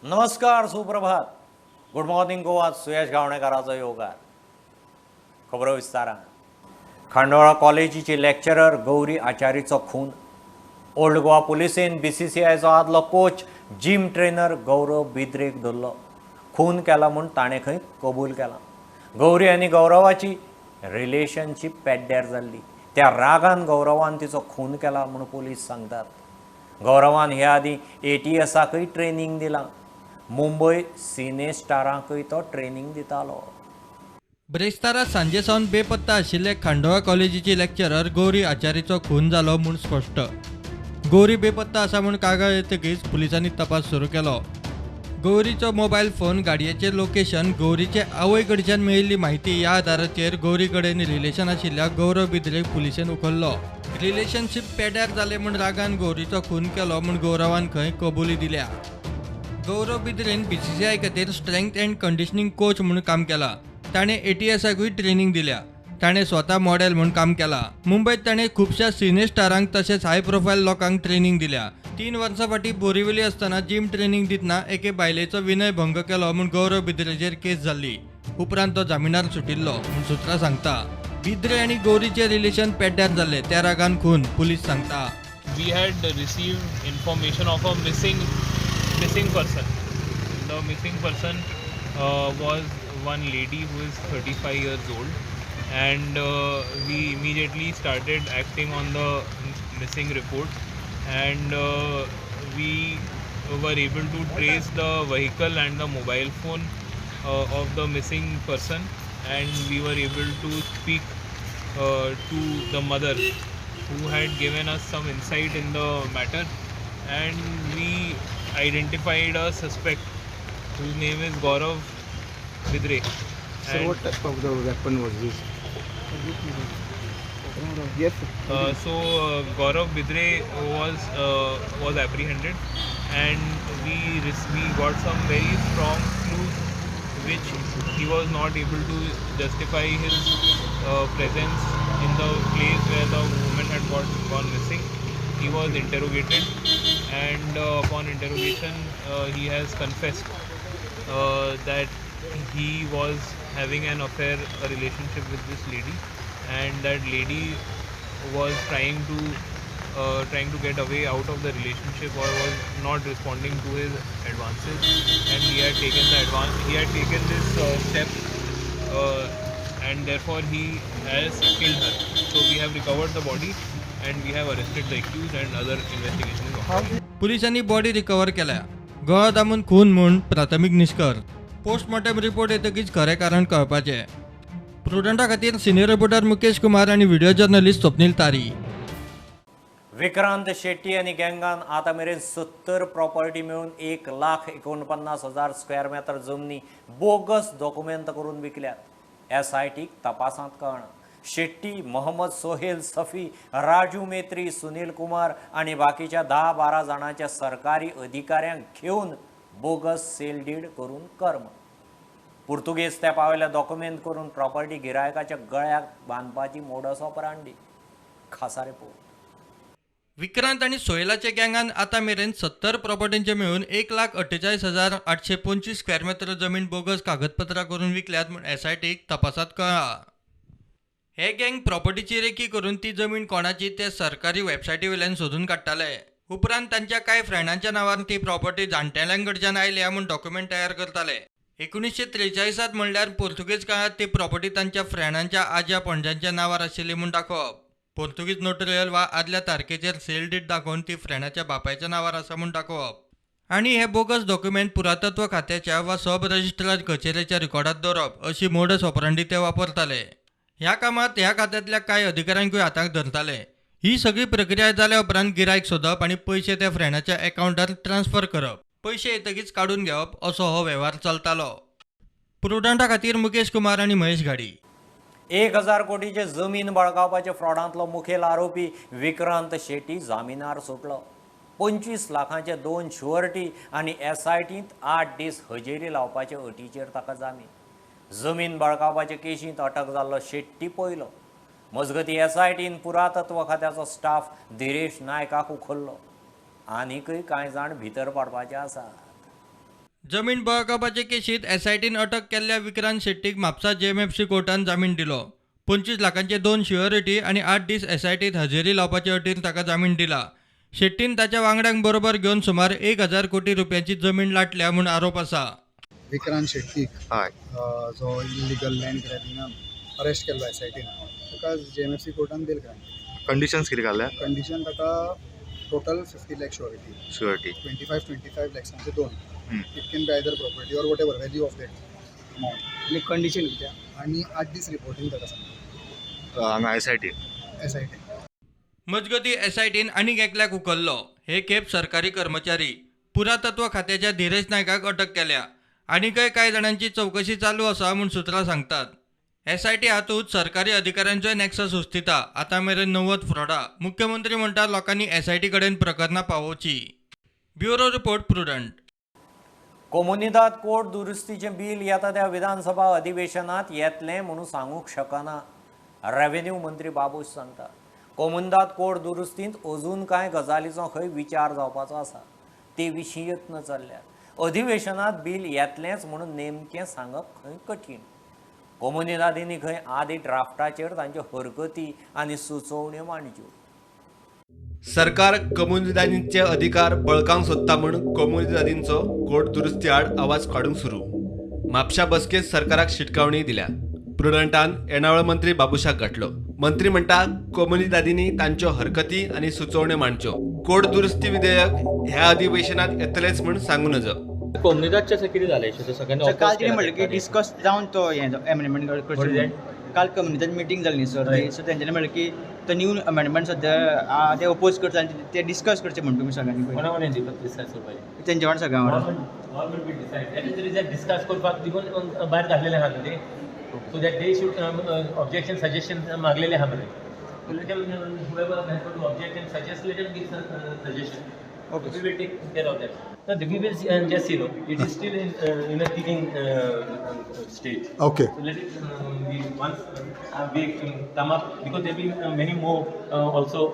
नमस्कार, सुप्रभात, good morning Goa. सुयश गावणेकाराचो येवकार. खबरो विस्तारान. खांडोळा कॉलेजीची लेक्चरर गौरी आचारीचो खून. ओल्ड गोवा पुलिसेन बीसीसीआयचो आदलो कोच, जिम ट्रेनर गौरव बिद्रेक धरलो. खून केला म्हूण ताणें खंय कबूल केला. गौरी आनी गौरवाची रिलेशनशीप पेड्ड्यार जाल्ली. त्या रागान गौरवान तिचो खून केला म्हूण पुलीस सांगतात. गौरवान ह्या आदीं एटीएसाकय ट्रेनींग दिलां. मुंबय सिने स्टारांकय तो ट्रेनींग दितालो. ब्रेस्तारा सांजे सावन बेपत्ता आशिल्ले खांडोळा कॉलेजीची लेक्चरर गौरी आचारीचो खून जालो म्हूण स्पश्ट. गौरी बेपत्ता आसा म्हूण कागाळ येतकीच पुलिसांनी तपास सुरू केलो. गौरीचो मोबायल फोन, गाडयेचें लोकेशन, गौरीचे आवय कडच्यान मेळिल्ली म्हायती ह्या आदाराचेर गौरी कडेन रिलेशन आशिल्ल्या गौरव बिद्रेक पुलिशेन उखल्लो. रिलेशनशीप पेड्यार जालें म्हूण रागान गौरीचो खून केलो म्हूण गौरवान खंय कबुली दिल्या. गौरव बिद्रेन बीसीसीआय खातीर स्ट्रेंथ अँड कंडिशनिंग कोच म्हूण काम केलां. ताणें एटीएसाकूय ट्रेनींग दिल्या. ताणें स्वता मॉडेल म्हूण काम केलां. मुंबयत ताणें खुबश्या सिने स्टारांक तशेंच हाय प्रोफायल लोकांक ट्रेनींग दिल्या. 3 वर्सां फाटीं बोरिवली आसतना जिम ट्रेनींग दितना एके बायलेचो विनय भंग केलो म्हूण गौरव बिद्रेचेर केस जाल्ली. उपरांत तो जामिनार सुटिल्लो म्हूण सुत्रां सांगता. बिद्रे आनी गौरीचें रिलेशन पेड्ड्यार जाल्लें, त्या रागान खून, पुलीस सांगता. We had received information of a missing person. The missing person was one lady who is 35 years old, and we immediately started acting on the missing report, and we were able to trace the vehicle and the mobile phone of the missing person, and we were able to speak to the mother, who had given us some insight in the matter, and we identified a suspect whose name is Gaurav Bidre. Sir, And, what type of the weapon was this? Yes, sir. So Gaurav Bidre was apprehended, and we got some very strong clues which he was not able to justify his presence in the place where the woman had gone missing. He was interrogated, and upon interrogation, he has confessed that he was having an affair, a relationship with this lady, and that lady was trying to get away out of the relationship or was not responding to his advances, and he had taken the advance he had taken this step, and therefore he has killed her. So we have recovered the body and we have arrested the accused, and other investigation is on. पुलिसांनी body recover केल्या. गळो दामून खून म्हूण प्राथमीक निश्कर्श. Postmortem report येतकीच खरें कारण कळपाचें. प्रुडंटा खातीर सिनियर रिपोर्टर मुकेश कुमार आनी व्हिडिओ जर्नलिस्ट स्वप्नील तारी. विक्रांत शेट्टी आनी गँगान आतां मेरेन 70 प्रॉपर्टी मेळून 1,49,000 स्क्वेअर मिटर जमनी बोगस डॉक्युमेंत करून विकल्यात. एसआयटीक तपासांत कळना. शेट्टी, मोहम्मद सोहेल सफी, राजू मेत्री, सुनील कुमार आनी बाकीच्या 10-12 जाणांच्या सरकारी अधिकाऱ्यांक घेवन बोगस सेल डीड करून कर्म. पुर्तुगेज तेंपा डॉक्युमेंत करून प्रॉपर्टी गिरायकाच्या गळ्याक बांदपाची मोडस ऑपरांडी. खासा रिपोर्ट. विक्रांत आनी सोहेलाच्या गँगान आतां मेरेन 70 प्रॉपर्टींचे मेळून 1,48,825 स्क्वेअर मिटर जमीन बोगस कागदपत्रां करून विकल्यात म्हूण एसआयटीक तपासांत कळ्ळां. हे गँग प्रॉपर्टीची रेकी करून ती जमीन कोणाची ते सरकारी वेबसायटी वयल्यान सोदून काडटाले. उपरांत तांच्या कांय फ्रेंडांच्या नांवार ती प्रॉपर्टी जाणटेल्यां कडच्यान आयल्या म्हूण डॉक्युमेंट तयार करताले. 1943त म्हणल्यार पोर्तुगेज काळांत ती प्रॉपर्टी तांच्या फ्रेंडांच्या आज्या पणज्यांच्या नांवार आशिल्ली म्हूण दाखोवप, पोर्तुगीज नोटरियल वा आदल्या तारखेचेर सेल डीड दाखोवन ती फ्रेंडाच्या बापायच्या नांवार आसा म्हूण दाखोवप आनी हे बोगस डॉक्युमेंट पुरातत्व खात्याच्या वा सब रजिस्ट्रार कचेरेच्या रिकॉर्डात दवरप अशी मोडस ऑपरांडी ते वापरताले. ह्या कामात ह्या खात्यांतल्या कांय अधिकाऱ्यांकूय हाताक धरताले. ही सगळी प्रक्रिया जाल्या उपरांत गिरायक सोदप आनी पयशे त्या फ्रेंडाच्या एकावंटार ट्रान्स्फर करप, पयशे येतकीच काडून घेवप असो हो वेव्हार चलतालो. प्रुडंटा खातीर मुकेश कुमार आनी महेश घाडी. 1000 कोटीचे जमीन बळकावपाच्या फ्रॉडांतलो मुखेल आरोपी विक्रांत शेट्टी जामिनार सुटलो. 25 लाखांचे दोन शुअरिटी आनी एसआयटींत 8 दीस हजेरी लावपाचे अटीचेर ताका जामीन. जमीन बळकावपाचे केशींत अटक जाल्लो शेट्टी पयलो. मजगतीं, एसआयटीन पुरातत्व खात्याचो स्टाफ धीरेश नायकाक उखल्लो. आनीकय कांय जाण भितर पडपाचे आसात. जमीन बळकावपाचे केशीत एसआयटीन अटक केल्ल्या विक्रांत शेट्टीक म्हापसा जेएमएफसी कोर्टान जामीन दिलो. 25 लाखांचे 2 शुअरिटी आनी 8 दीस एसआयटीत हजेरी लावपाचे अटीन ताका जामीन दिला. शेट्टीन ताच्या वांगड्यांक बरोबर घेवन सुमार 1000 कोटी रुपयांची जमीन लाटल्या म्हूण आरोप आसा. विक्रांत शेट्टीक जो इलिगल लँड ग्रॅबिंगान अरेस्ट केल्लो एसआयटीन, ताका जेएमएफसी कोर्टान बेल ग्रांट. कंडिशन्स कितें घाल्या? कंडिशन ताका total 50 lakh surety. Surety 25-25 लॅक्सांचे 2. It can be either property or whatever value of that amount. आनी कंडिशन कितें? आनी 8 दीस रिपोर्टींग ताका सांगता. हांगा एसआयटी. एसआयटी. मजगती एसआयटीन आनीक एकल्याक उखल्लो. हे खेप सरकारी कर्मचारी पुरातत्व खात्याच्या धीरज नायकाक अटक केल्या. आनीकय कांय जाणांची चवकशी चालू आसा म्हूण सुत्रां सांगतात. एसआयटी हातूंत सरकारी अधिकाऱ्यांचोय नॅक्सस उस्तिता. आतां मेरेन 90 फ्रॉडा. मुख्यमंत्री म्हणटा लोकांनी एसआयटी कडेन प्रकरणां पावोवची. Bureau report, Prudent. Comunidade code दुरुस्तीचें बील येता त्या विधानसभा अधिवेशनात येतलें म्हणून सांगूंक शकना, रेव्हेन्यू मंत्री बाबूश सांगता. कोमुनिदाद कोड दुरुस्तींत अजून कांय गजालीचो खंय विचार जावपाचो आसा, ते विशीं यत्न चल्ल्यात. अधिवेशनात बील येतलेंच म्हणून नेमकें सांगप खंय कठीण. कोमुनिदादींनी खंय आदी ड्राफ्टाचेर तांच्यो हरकती आनी सुचोवण्यो मांडच्यो. सरकार कोमुनिदादींचे अधिकार बळकावंक सोदता म्हूण कोमुनिदादींचो कोड दुरुस्ती आड आवाज काडूंक सुरू. म्हापशा बसकेंत सरकाराक शिटकावणी दिल्या. प्रुडंटान येणावळ मंत्री बाबुशाक गाठलो. मंत्री म्हणटा कोमुनिदादींनी तांच्यो हरकती आनी सुचोवण्यो मांडच्यो. कोड दुरुस्ती विधेयक ह्या अधिवेशनात येतलेंच म्हूण सांगू नजो. कोमुनिदादचें कितें जालें इशू? सगळ्यांनी काल कितें म्हणलें की डिस्कस जावन तो हें एमेंडमेंट करचें. काल कम्युनिदाद मिटींग जाली न्ही सर, सो तेंच्यांनी म्हणलें की तो न्यू अमेंडमेंट सद्या ते ओपोज करता आनी ते डिस्कस करचे म्हण तुमी सगळ्यांनी. कोणा कोणा डिस्कस करपाचें? तेंच्या वांगडा सगळ्यां वांगडा. Government will decide. That is the reason discuss करपाक देखून भायर घातलेलें आहा न्हू ते, so that they should objection suggestion मागलेले आहा मरे. Let them, whoever has got to object and suggest, let them give suggestion. Okay. We will take care of that. No, we will see, just you know, it is still in a thinking stage. Okay. So let it be once we come up, because there will be many more also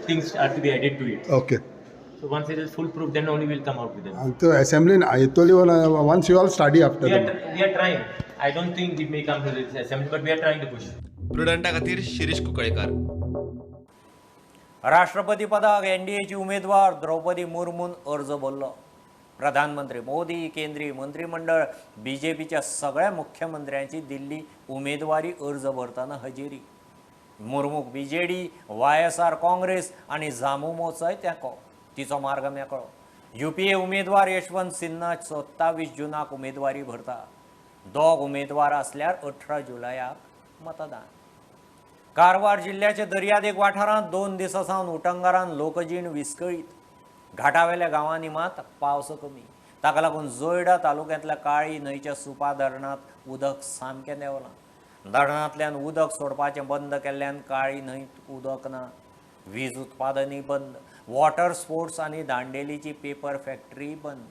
things are to be added to it. Okay. So once it is full proof, then only we will come out with it. And the assembly येतली once you all study after We are trying. I don't think it may come to this assembly, but we are trying to push. प्रुडंटा खातीर शिरीष कुंकळेकार. राष्ट्रपती पदाक एनडीएची उमेदवार द्रौपदी मुर्मून अर्ज भरलो. प्रधानमंत्री मोदी, केंद्रीय मंत्रिमंडळ, बीजेपीच्या सगळ्या मुख्यमंत्र्यांची दिल्ली उमेदवारी अर्ज भरतना हजेरी. मुर्मूक बीजेडी, वायएसआर काँग्रेस आनी झामुमोचोय तेंको. तिचो मार्ग मेकळो. युपीए उमेदवार यशवंत सिन्हा 27 जुनाक उमेदवारी भरता. दोग उमेदवार आसल्यार 18 जुलयाक मतदान. कारवार जिल्ल्याच्या दर्यादेग वाठारांत 2 दिसां सावन उटंगारान लोकजीण विस्कळीत. घाटावेल्या गांवांनी मात पावस कमी. ताका लागून जोयडा तालुक्यांतल्या काळी न्हंयच्या सुपा धरणांत उदक सामकें देंवलां. धरणांतल्यान उदक सोडपाचें बंद केल्ल्यान काळी न्हंयत उदक ना. वीज उत्पादनूय बंद. वॉटर स्पोर्ट्स आनी दांडेलीची पेपर फॅक्टरी बंद.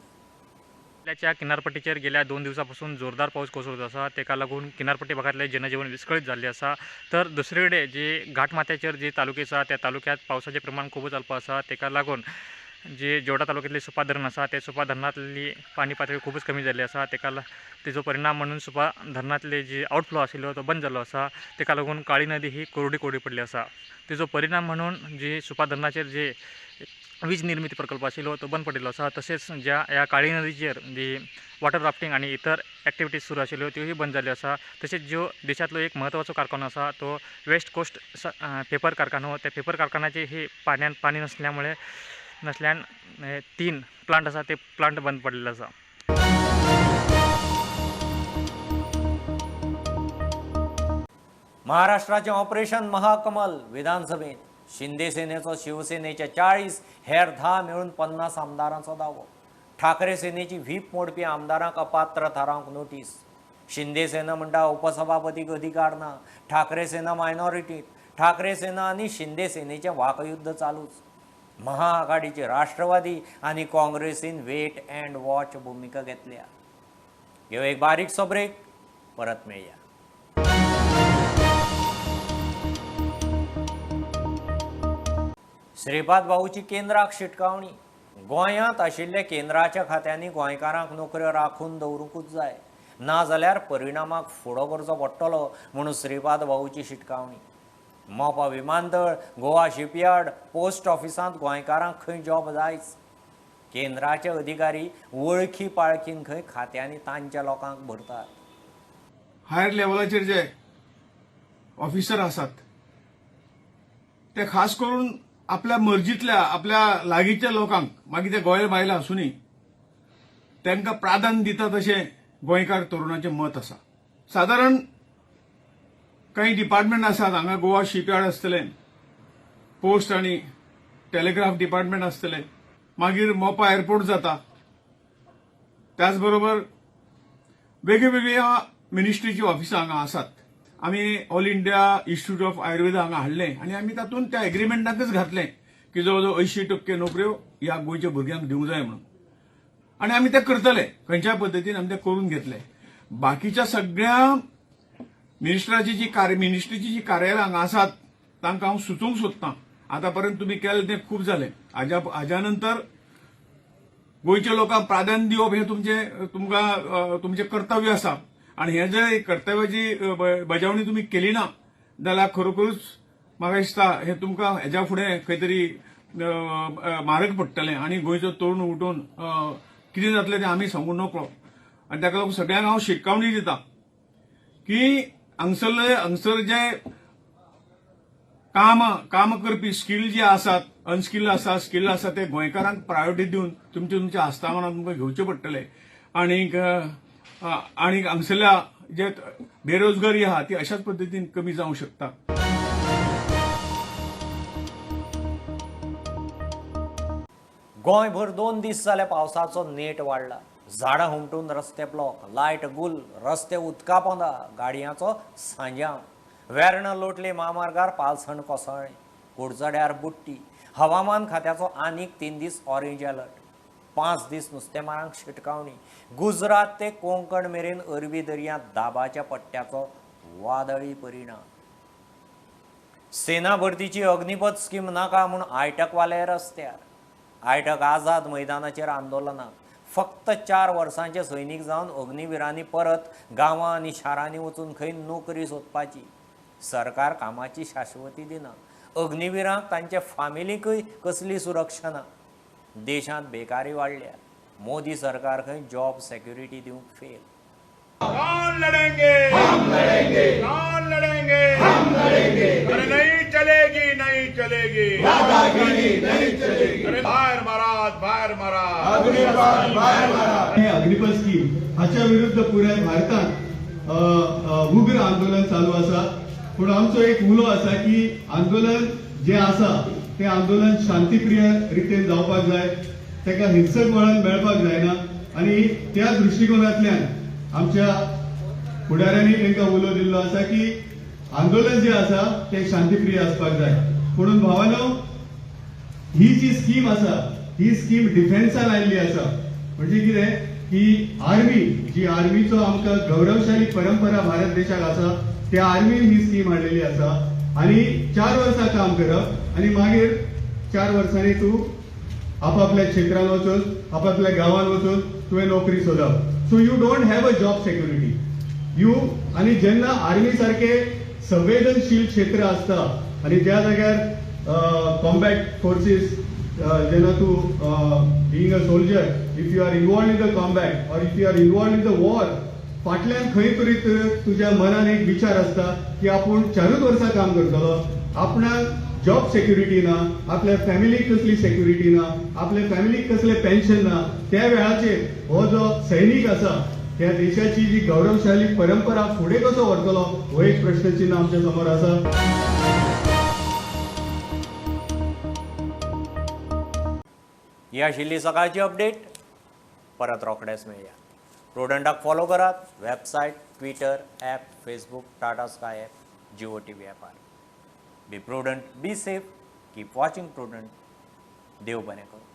जिल्ल्याच्या किनारपट्टीचेर गेल्या 2 दिवसापासून जोरदार पाऊस कोसळत आसा. तेका लागून किनारपट्टी भागांतले जनजीवन विस्कळीत जाल्लें आसा. तर दुसरे कडेन जे घाटमाथ्याचेर जे तालुके आसा त्या तालुक्यांत पावसाचें प्रमाण खूबच अल्प आसा. तेका लागून जे जोडा तालुक्यांतले सुपा धरण आसा ते सुपा धरणांतली पाणी पातळी खूबच कमी जाल्ली आसा. तेका तेजो परिणाम म्हणून सुपा धरणांतले जे आउटफ्लो आशिल्लो तो बंद जाल्लो आसा. तेका लागून काळी नदी ही कोरडी कोरडी पडली आसा. तेजो परिणाम म्हणून जे सुपा धरणाचेर जे वीज निर्मिती प्रकल्प आशिल्लो तो बंद पडिल्लो आसा. तशेंच ज्या ह्या काळी नदीचेर जी वॉटर राफ्टिंग आनी इतर एक्टिविटीज सुरू आशिल्ल्यो त्योय बंद जाल्ल्यो आसा. तशेंच ज्यो देशांतलो एक म्हत्वाचो कारखानो आसा तो वेस्ट कोस्ट पेपर कारखानो, त्या पेपर कारखान्याचे ही पाण्यान पाणी नसल्यामुळे नसल्यान 3 प्लांट आसा ते प्लांट बंद पडलेले आसा. महाराष्ट्राचें ऑपरेशन महाकमल विधानसभेत शिंदे सेनेचो शिवसेनेच्या 40, हेर 10 मेळून 50 आमदारांचो दावो. ठाकरे सेनेची व्हीप मोडपी आमदारांक अपात्र थारावंक नोटीस. शिंदे सेना म्हणटा उपसभापतीक अधिकार ना, ठाकरे सेना मायनॉरिटीत. ठाकरे सेना आनी शिंदे सेनेचें वाकयुद्ध चालूच. महाआघाडीचे राष्ट्रवादी आनी काँग्रेसीन वेट अँड वॉच भुमिका घेतल्या. घेवं एक बारीकसो ब्रेक, परत मेळया. श्रीपाद भाऊची केंद्राक शिटकावणी. गोंयांत आशिल्ल्या केंद्राच्या खात्यांनी गोंयकारांक नोकऱ्यो राखून दवरूंकूच जाय, नाजाल्यार परिणामाक फुडो करचो पडटलो म्हणून श्रीपाद भाऊची शिटकावणी. मोपा विमानतळ, गोवा शिपयार्ड, पोस्ट ऑफिसांत गोंयकारांक खंय जॉब जायच. केंद्राचे अधिकारी वळखी पाळखीन खंय खात्यांनी तांच्या लोकांक भरतात. हायर लेवलाचेर जे ऑफिसर आसात ते खास करून आपल्या मर्जीतल्या आपल्या लागींच्या लोकांक, मागीर ते गोंय भायले आसूनय, तांकां प्राधान्य दितात अशें गोंयकार तरुणाचें मत आसा. सादारण काही डिपार्टमेंट आसात हांगा, गोवा शिपयार्ड आसतलें, पोस्ट आनी टेलिग्राफ डिपार्टमेंट आसतलें, मागीर मोपा एअरपोर्ट जाता, त्याच बरोबर वेगवेगळ्या मिनिस्ट्रीची ऑफिसां हांगा आसात. आमी All India Institute of Ayurveda हांगा हाडलें आनी आमी तातूंत त्या एग्रीमेंटाकच घातलें की जवळ जवळ 80% नोकऱ्यो ह्या गोंयच्या भुरग्यांक दिवंक जाय म्हणून, आनी आमी तें करतले, खंयच्याय पद्दतीन आमी तें करून घेतले. बाकीच्या सगळ्या मिनिस्ट्राची जी मिनिस्ट्रीची जी कार्यालयां हांगा आसात तांकां हांव सुचोवंक सोदतां, आतां पर्यंत तुमी केलें तें खूब जालें, हाज्या नंतर गोंयच्या लोकांक प्राधान्य दिवप हें तुमकां तुमचें कर्तव्य आसा आनी हें जर कर्तव्याची बजावणी तुमी केली ना जाल्यार खरोखरूच म्हाका दिसता हें तुमकां हेज्या फुडें खंय तरी म्हारग पडटलें आनी गोंयचो तरुण उठून कितें जातलें तें आमी सांगूं नकळो. आनी ताका लागून सगळ्यांक हांव शिटकावणी दिता की हांगसर जे काम करपी स्कील जे आसात, अनस्किल्ड आसा, स्किल्ड आसा, ते गोंयकारांक प्रायोरिटी दिवन तुमचे तुमच्या आस्थापनां तुमकां घेवचें पडटलें. आनीक आनीक हांगसरल्या जे बेरोजगारी आहा ती अशाच पद्दतीन कमी जावंक शकता. गोंयभर 2 दीस जाले पावसाचो नेट वाडला. झाडां हुमटून रस्ते ब्लॉक, लायट गुल, रस्ते उदका पोंदा, गाडयांचो सांजांव. वेर्णा लोटले म्हामार्गार पालसण कोसळ्ळें, कुडचड्यार बुडटी. हवामान खात्याचो आनीक 3 दीस ऑरेंज अलर्ट, 5 दीस नुस्तेमारांक शिटकावणी. गुजरात ते कोंकण मेरेन अरबी दर्यांत दाबाच्या पट्ट्याचो वादळी परिणाम. सेना भरतीची अग्निपथ स्कीम नाका म्हूण आयटकवाले रस्त्यार. आयटक आझाद मैदानाचेर आंदोलनाक. फक्त 4 वर्सांचे सैनीक जावन अग्निवीरांनी परत गांवां आनी शारांनी वचून खंय नोकरी सोदपाची. सरकार कामाची शाश्वती दिना. अग्निवीरांक तांचे फामिलीकूय कसली सुरक्षा ना. देशांत बेकारी वाडल्या. मोदी सरकार खंय जॉब सेक्युरिटी दिवंक फेल. कौन लड़ेंगे? हम लड़ेंगे। कौन लड़ेंगे? हम लड़ेंगे। अरे नहीं चलेगी, नहीं चलेगी दादागिरी, नहीं चलेगी। अरे बाहेर महाराज, बाहेर महाराज, अग्निपथ, बाहेर महाराज. हे अग्निपथ स्कीम हाच्या विरुद्ध पुराय भारतांत उग्र आंदोलन चालू आसा. पूण आमचो एक उलो आसा की आंदोलन जे आसा ते आंदोलन शांतीप्रिय रितीन जावपाक जाय, ताका हिंसक वळण मेळपाक जायना. आनी त्या दृश्टिकोनांतल्यान आमच्या फुडाऱ्यांनी तांकां उलो दिल्लो आसा की आंदोलन जे आसा ते शांतीप्रिय आसपाक जाय. म्हणून भावानो, ही जी स्कीम आसा ही स्कीम डिफेन्सान आयिल्ली आसा. म्हणजे कितें की आर्मी जी आर्मीचो आमकां गौरवशाली परंपरा भारत देशाक आसा त्या आर्मीन ही स्कीम हाडलेली आसा. आनी 4 वर्सां काम करप आनी मागीर 4 वर्सांनी तूं आपापल्या क्षेत्रान वचून आपापल्या गांवान वचून तुवें नोकरी सोदप. So you don't have a job security you. आनी जेन्ना आर्मी सारके संवेदनशील क्षेत्र आसता आनी ज्या जाग्यार कॉम्बॅट फोर्सीस जेन्ना तूं being a soldier if you are involved in the combat or if you are involved in the war, फाटल्यान खंय तरी तुज्या मनान एक विचार आसता की आपूण 4 वर्सां काम करतलो, आपणाक जॉब सेक्युरिटी ना, आपल्या फॅमिलीक कसली सेक्युरिटी ना, आपल्या फॅमिलीक कसलें पेन्शन ना. त्या वेळाचेर हो जो सैनीक आसा त्या देशाची जी गौरवशाली परंपरा फुडें कसो व्हरतलो हो एक प्रश्नचिन्ह आमच्या समोर आसा. ही आशिल्ली सकाळची अपडेट. परत रोखडेच मेळया. प्रुडंटाक फॉलो करात website, Twitter, app, Facebook, Tata Sky app, Jio TV ॲपार. Be prudent, be safe, keep watching Prudent. देव बरें करूं.